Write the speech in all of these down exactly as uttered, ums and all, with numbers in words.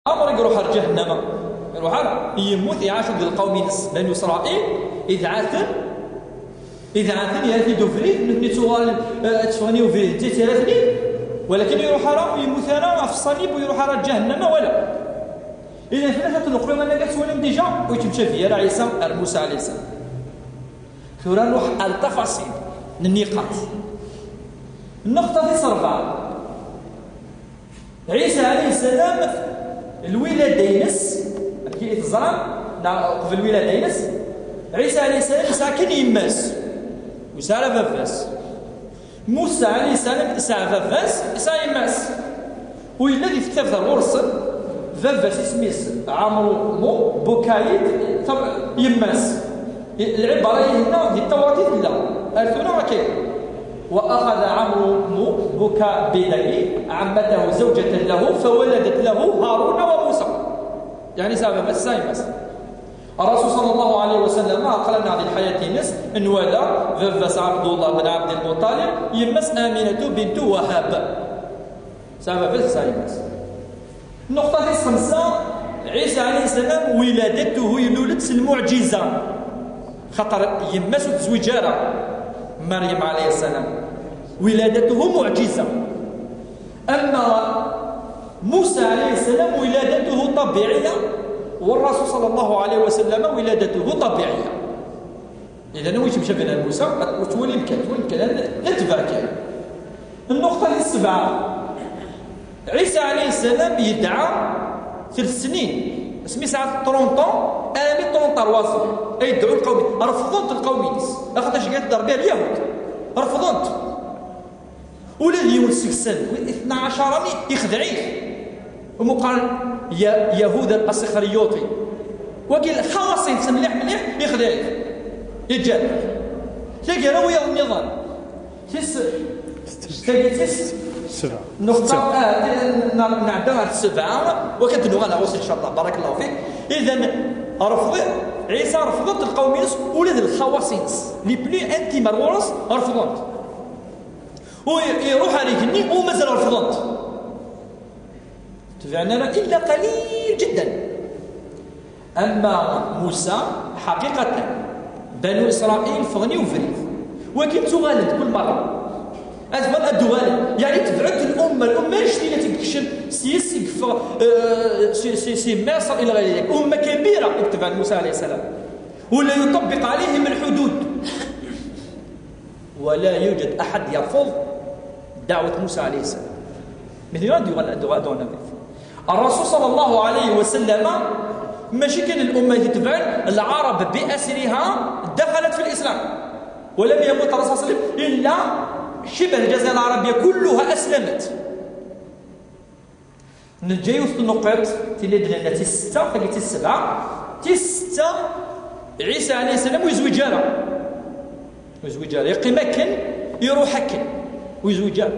Amer i iruḥ ar ǧahennama, iruḥ ara, yemmut, iɛac deg lqawm-ines, Banu Isṛail, idɛa-ten, idɛa-ten, yerra-t-id ubrid, nutni ttuɣalen, eh, tteffɣen i ubrid, netta yettarra-ten-id, walakin iruḥ ara, ur yemmut ara ɣef ṣṣalib, ur iruḥ ara ar ǧahennama, wala. Idan, tlata n leqrun anag ad twalim dija, ur yettemcabi ara Ɛisa ar Musa alayhi ssalam. Tura nruḥ ar tafaṣil n nniqaṭ. Nnuqṭa tis ṛebɛa. Ɛisa alayhi ssalam, lwilada-ines, amek i teẓram, neɣ uqbel lwilada-ines, Ɛisa alayhi ssalam yesɛa kan yemma-s, ur yesɛi ara baba-s. Musa alayhi ssalam yesɛa baba-s, yesɛa yemma-s. U yella di tektabt ar ɣur-sen, baba-s isem-is Ɛamru mu Bukayid, tab-, yemma-s. Lɛibara-ihin di Ttawrat i tella. Ar tura akka. وأخذ عمرو بن بكابدي عمته زوجة له فولدت له هارون وموسى. Yeɛni, yesɛa baba-s, yesɛa yemma-s. Rasul sallallahu alayhi wa sallam, aql-aneɣ di lḥayat-ines, nwala baba-s Ɛebdullah ben Ɛebd Lmuṭalib, yemma-s Aminatu bintu Wahab. Yesɛa baba-s, yesɛa yemma-s. Nnuqṭa tis xemsa, Ɛisa alayhi ssalam, wiladatuhu, ilul-d s lmuɛǧiza. Xaṭer yemma-s ur tezwiǧ ara, Maryam alayha ssalam. Wiladatuhu muɛǧiza. Amma Musa alayhi ssalam, wiladatuhu ṭabiɛiya, wa Rasul sallallahu alayhi wa sallam, wiladatuhu ṭabiɛiya. Idan, wi yettemcabin ar Musa, ur twalim kan, twalim kan, d atbaɛ kan. Nnuqṭa tis sebɛa. Ɛisa alayhi ssalam yedɛa telt snin, asmi yesɛa trente ans, armi trente-trois ans, ay yedɛu lqawm, refḍen-t lqawm-ines, axaṭer cegɛen-t Ṛebbi ar Lyahud, refḍen-t. Ula d yiwen seg-sen, itnaɛac-mi, ixdeɛ-it. Umi qqaren Ya-, Yahuda al-Asixriyuṭi. Wagi lxawaṣ-ines mliḥ mliḥ, ixdeɛ-it. Yeǧǧa-t. Taggara wiyaḍ nniḍen. Tis-, tagi tis-, sebɛa. Nuqṭa, ah, ti-, n-, nɛedda ɣer ssebɛa, wa kan nuɣal ɣur-s, in ca Allah. Barakallahu fik. Idan, refḍ-, Ɛisa refḍen-t lqawm-ines, ula d lxawaṣ-ines. Les plus intimes ar ɣur-s, refḍen-t. U i-, iruḥ ar igenni, u mazal refḍen-t. Tebɛen ara illa qalil jiddan. Amma Musa, ḥaqiqatan, Banu Isṛail ffɣen i ubrid. Wagi ttuɣalen-d kul merra. Ad bɣan ad d-uɣalen. Yeɛni tebɛet lumma, lumma annect-ila i d-ikecmen s yes i yeffeɣ, eh, si, si, si Miṣr ila ɣayr dalik. Umma kabira i yetebɛen Musa alayhi ssalam. Wala yuṭebbiq ɛalayhim lḥudud. ولا يوجد أحد يرفض دعوة موسى عليه السلام. Nitni ad yuɣal ad uɣalen. Ṛṛasul ṣalla Llahu ɛalayhi wa sallam, mačči kan lumma i t-itebɛen, Lɛarab bi asriha daxalat fi lislam. ولم يمت الرسول صلى الله عليه وسلم إلا شبه الجزيرة العربية كلها أسلمت. Neǧǧa yiwet n tnuqiṭ, tili d-nenna tis setta, tagi tis sebɛa. Tis setta, Ɛisa ɛalayhi ssalam ur yezwiǧ ara. Ur yezwiǧ ara. Yeqqim akken, iruḥ akken. Ur yezwiǧ ara.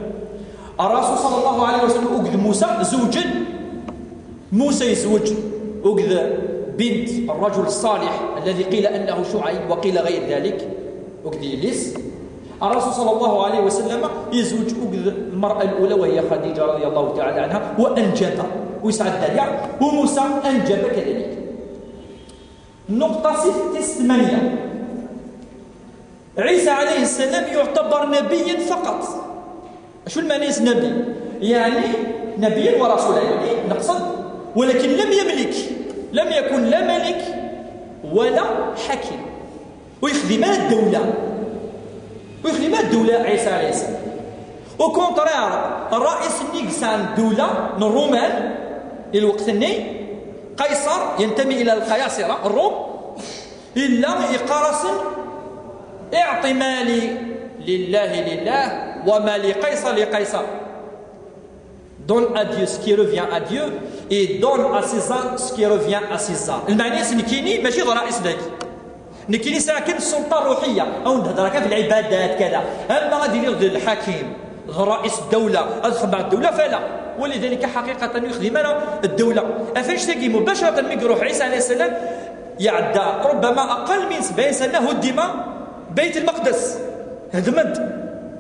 Ṛṛasul ṣalla Llahu ɛalayhi wa sallam akked Musa zewǧen. Musa yezweǧ akked bint الرجل الصالح الذي قيل أنه شعيب وقيل غير ذلك. Akked yelli-s. Ṛṛasul ṣalla Llahu ɛalayhi wa sallam yezweǧ akked lmer'a lula, وهي خديجة رضي الله تعالى عنها, وأنجب, u yesɛa dderya, u Musa أنجب كذلك. Nnuqṭa tis tmanya. Ɛisa ɛalayhi ssalam يعتبر نبيا فقط. Acu lmeɛna-s nabi? Yeɛni, نبيا ورسولا, yeɛni, neqṣed, ولكن لم يملك، لم يكن لا ملك ولا حاكم. Ur yexdim ara ddewla. Ur yexdim ara ddewla Ɛisa ɛalayhi ssalam. Au contraire, ṛṛaïs-nni i yesɛan ddewla n Ṛṛuman, i lweqt-nni, Qayṣer, ينتمي إلى القياصرة، الروم, yella yeqqar-asen: اعط ما لي لله لله، وما لقيصر لقيصر. Donne à Dieu ce qui revient à Dieu et donne à César ce qui revient à César. Lmeɛna-s, nekkini mačči d ṛṛaïs dagi. Nekkini sɛiɣ kan ssulṭa ṛṛuḥiyya, ad wen-d-hedṛeɣ kan fi lɛibadat, kada. Ama ad iliɣ d lḥakim, d ṛaïs ddewla, ad xedmeɣ ddewla, fala. ولذلك حقيقة ur yexdim ara ddewla. Ɣef annect-agi, مباشرة mi iruḥ Ɛisa ɛalayhi ssalam, iɛedda ربما أقل من سبعين سنة, هدم بيت المقدس. Hedmen-t.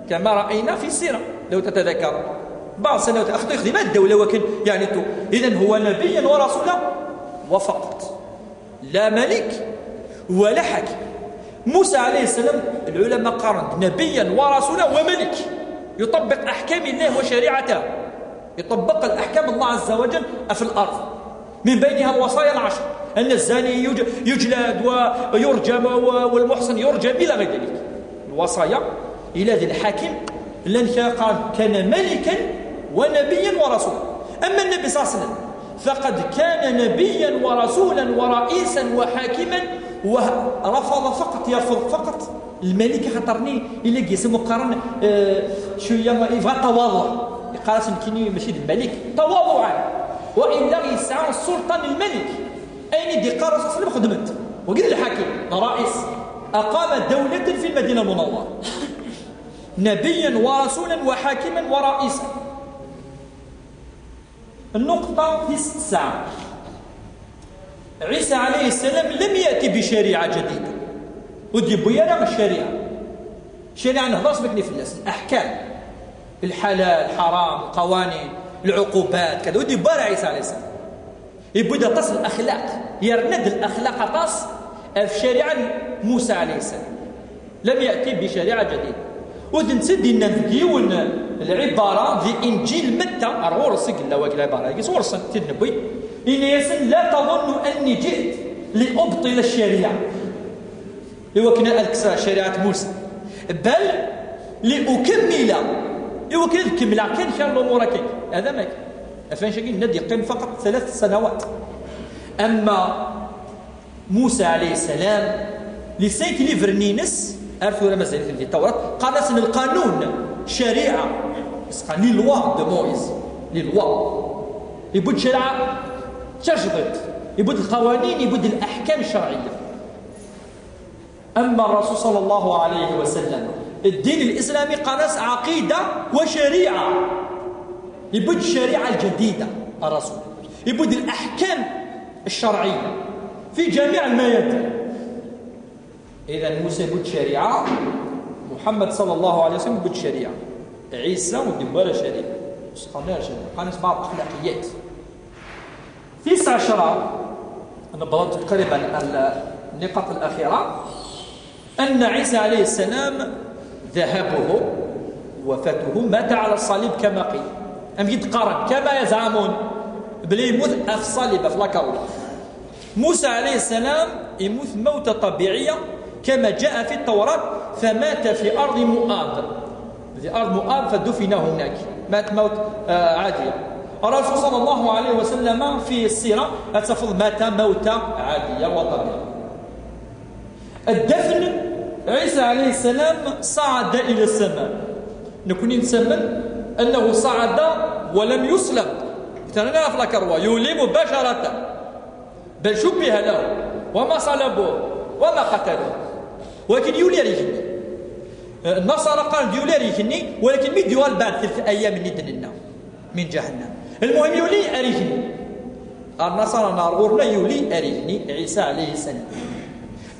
كما رأينا في السيرة، لو تتذكر. بعض السنوات أخطأ يخدم الدولة، وكان يعني تو. إذن هو نبيا ورسولا وفقط، لا ملك ولا حاكم. موسى عليه السلام، العلماء قارن نبيا ورسولا وملك، يطبق أحكام الله وشريعته، يطبق الأحكام الله عز وجل في الأرض، من بينها الوصايا العشر، أن الزاني يج-، يجلد ويرجم و-، والمحصن يرجم إلى غير ذلك. الوصايا إلى ذي الحاكم، لأن كان قال كان ملكا ونبيا ورسولا. أما النبي صلى الله عليه وسلم فقد كان نبيا ورسولا ورئيسا وحاكما، ورفض فقط، يرفض فقط الملك، خاطرني إلا قيس مقارن، آه، شوية ما يبغى تواضع، يقال نكيني ماشي الملك تواضعا، وإلا يسعى السلطان الملك. أين دي قال الرسول صلى الله عليه وسلم خدمت وقال الحاكم رئيس، أقام دولة في المدينة المنورة، نبيا ورسولا وحاكما ورئيسا. النقطة في الساعة، عيسى عليه السلام لم يأتي بشريعة جديدة، ودي بويانا الشريعة، الشريعة نهضرش بكني في الناس، الأحكام، الحلال، الحرام، القوانين، العقوبات، كذا، ودي بارع عيسى عليه السلام. يبدا تصل الأخلاق، يرند الأخلاق تص في شريعة موسى عليه السلام. لم يأتي بشريعة جديدة. وذن سيدنا ديون العبارة في إنجيل متى، أرغور السجل لو العبارة، يقول ورسن تدنبي، إن يسن: "لا تظن أني جئت لأبطل الشريعة". إوا كنا أكسر شريعة موسى، بل لأكمل. إوا كنا نكمل كان كان الأمور كان. هذا ما كان. أفان شاكين ندي يقيم فقط ثلاث سنوات. أما موسى عليه السلام، لي سانك ليفر نينس، عرفوا ولا مازال في التوراة، قال اسم القانون، شريعة، اسقى لي لوا دو مويس، لي لوا. يبود شريعة تجدد، يبود القوانين، يبود الأحكام الشرعية. أما الرسول صلى الله عليه وسلم، الدين الإسلامي قال عقيدة وشريعة. يبود الشريعة الجديدة الرسول، يبود الأحكام الشرعية في جميع الميادين. إذا موسى يبود شريعة، محمد صلى الله عليه وسلم يبود شريعة، عيسى ودبر شريعة، سبحانه شريعة، قال بعض أخلاقيات. في الساعة عشرة، أنا بضت تقريبا ال-، النقاط الأخيرة، أن عيسى عليه السلام ذهابه، وفاته، مات على الصليب كما قيل. أم يتقارن كما يزعمون بلي يموت في الصليب في لاكارولا. موسى عليه السلام يموت موتة طبيعية كما جاء في التوراة، فمات في أرض مؤاب، في أرض مؤاب فدفن هناك، مات موت، آه، عادية. الرسول صلى الله عليه وسلم في السيرة أتفضل مات موتة عادية وطبيعية. الدفن، عيسى عليه السلام صعد إلى السماء، نكون نسمن أنه صعد ولم يصلب، مثلا في لاكروا يولي مباشرة، بل شبه له وما صلبوه وما قتلوه، ولكن يولي ريحني. النصارى قال يولي ريحني، ولكن ميديوال بعد ثلاث أيام من دننا من جهنم. المهم يولي أريجني. النصارى نار غورنا يولي أريجني عيسى عليه السلام.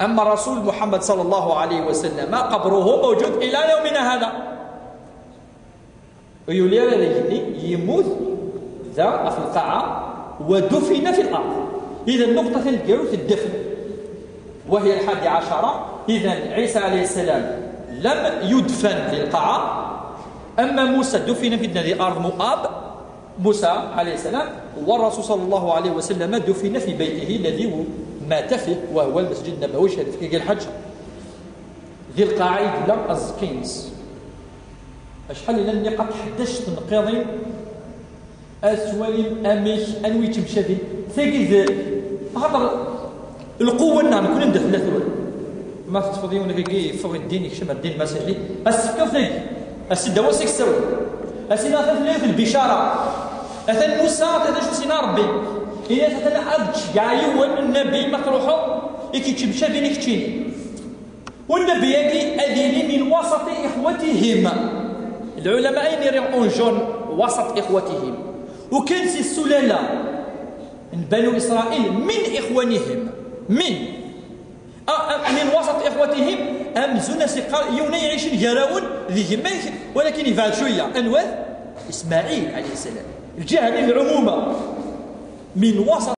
أما الرسول محمد صلى الله عليه وسلم قبره موجود إلى يومنا هذا. يولي أريجني يموت ذا في القاعة ودفن في الأرض. إذا النقطة الجروث الدفن، وهي الحادي عشرة. إذا عيسى عليه السلام لم يدفن في القاعة. أما موسى دفن في نادي أرض مؤاب، موسى عليه السلام، والرسول صلى الله عليه وسلم دفن في بيته الذي مات فيه، وهو المسجد النبوي الشريف كي الحج. ذي القاعة لا أزكينز. أشحال لنا النقاط حداش تنقيضين أسوالي أميش أنوي تمشافين. تجد هذا القوة، نعم، كل ندخل ثلاثة. ما تتفضي ولا كي فوق الدين يكشم الدين المسيحي. السكة ثاني. السدة وسك سوي. أسينا ثلاثة البشارة. أثن موسى، أثن شو سينا ربي. إذا أثن أبج قاعي النبي مطروحه. إكي تمشافين إكتشيني. والنبي يجي أذيني من وسط إخوتهم. العلماء أين يريون جون وسط إخوتهم؟ وكان سي السلالة من بنو إسرائيل من إخوانهم. من؟ آه، آه، من وسط إخوتهم. أم زونا سيقال يونا يعيش جراون ذي جميك، ولكن يفعل شوية. أنوث؟ Ismaɛil alayhi salam. Lǧiha-nni n lɛumuma, min wasat